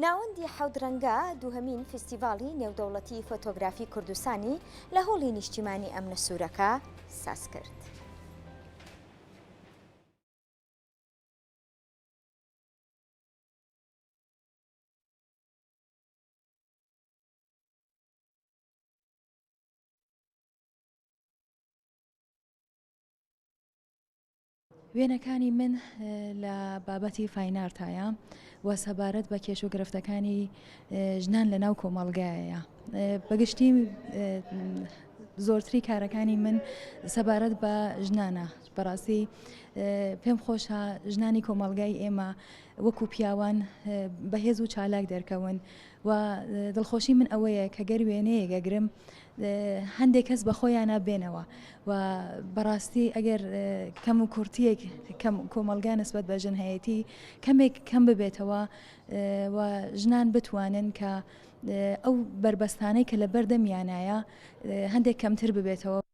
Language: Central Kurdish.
ناوەندی حەوت ڕەنگە دووهەمین فیستیڤاڵی نێودەوڵەتی فۆتۆگرافی کوردستانی لە هۆڵی نیشتیمانی ئەمنە سوورەکە ساز کرد. وێنەکانی من لە بابەتی fine art ایە و سەبارەت بە کێش و گرفتەکانی ژنان لە ناو کۆمەڵگایە. بەگشتی زۆرتری کارەکانی من سەبارەت بە ژنانە. بەڕاستی پێم خۆشە ژنانی کۆمەڵگای ئێمە وەکو پیاوان بەهێز و چالاک دەرکەون و دڵخۆشی من ئەوەیە کە گەر وێنەیەک ئەگرم هەندێک کەس بە خۆیانە بێنەوە و بەڕاستی ئەگەر کەم و کورتیەک کەم کۆمەڵگا نسبەت بە ژن هەیەتی کەمێک کەم ببێتەوە و ژنان بتوانن کە ئەو بەربەستانەی کە لە بەردەمیانایە هەندێک کەمتر ببێتەوە.